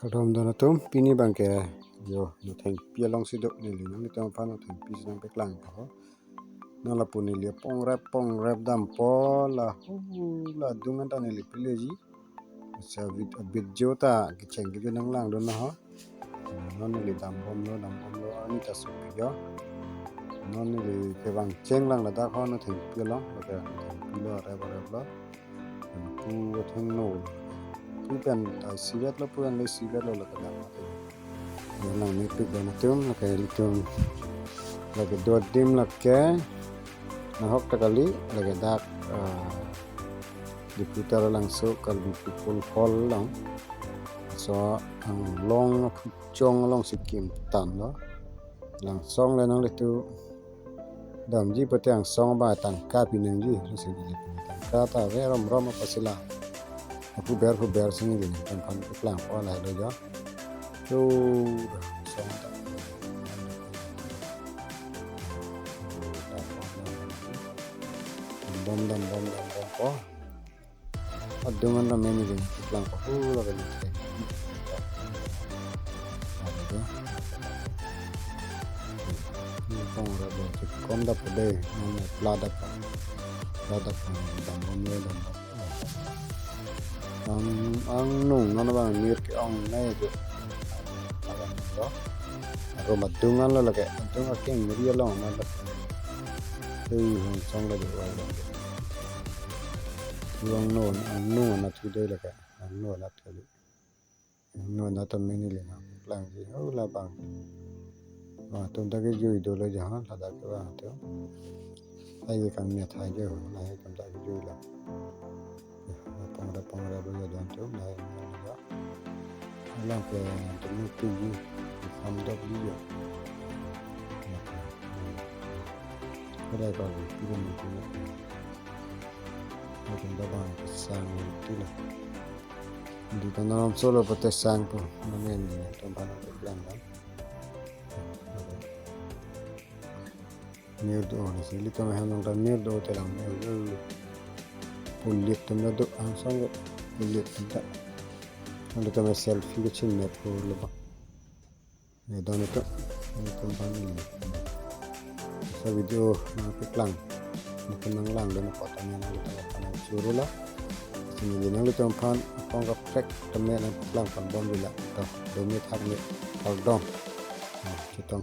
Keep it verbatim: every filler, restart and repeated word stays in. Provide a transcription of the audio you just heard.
Kardom don atum, pini abangke yo Nothengpi alongsi do, neli nanglitum aphan Nothengpi si nangpeklang po. Nang lapu neli pongrep pongrep dampo la, hu la adung anta neli peleji. Sa bit abit jo ta kecheng kejun nanglangdun ho. Non neli dambomlo, dambomlo, ani ta supi yo. Non neli kevang chenglang ladak ho Nothengpi along, lake Nothengpi lo, rep rep lo. Pu athengno. Pu pen ta isivetlo, pu pen le isivetlo, lake dak. Yo, nangmepik don atum, lake ilitum. Lake do adim lake. Nahok ta kali, lake dak, ah, Diphu Taralangso Karbi People Hall along. So, anglong Phuchong alongsi kim tanlo. Langsong le nanglitum damji pute angsong abang tangka pinangji, lasi neli pini tangka ta ave rom rom apotsi la. Aphu ber phu ber si neli nangtum aphan keklangpo lahelo yo. Yo, angsong ta. Dambom, dambom, dambompo. Adung an ramen ini, lang ko hula kan ini. Ada tu. Ini kong ada tu, kom dap deh, mana peladak, peladak dambom le dambom. Ang, angnung non abang mir ke-ong nai tu. Abang tu. Arum adung an lo lake, adung akeng miri along amat lake. Hei, hong song lake, wai lake. Angno, angno anat thu dei lake. Angno anat kali. Angno anat ta mini le nangklangji. Oh, labang. Wah, atum ta kejui dolo ja, ha, ladak ke wah tu. Ai kang mia thai jo, ai atum ta kejui la. Pongrep pongrep lo ja don atum, ai lo ja. Alang ke atum ni tu ji, sam dok ji jo. Kada ka ji, tu ni tu. Atum ta bang sang tu la. Di ta naram solo pute sang po, namen di atum bang tu plan la. Mir do, oh, nasi ilitum hem nang ta mir do, telang mir do. Pulit atum do, angsong pulit atum ta. Nang ilitum selfie kecheng net ko lo ba. Ne don atum, ilitum bang ni. Sa video nangpeklang. Ilitum nanglangdun apot ta ne nang ilitum aphan nangchuru la. Si neli nanglitum aphan akong kaprek tame nangpeklang pon bom bila. To, do me thak me, kardom. Nah, chetong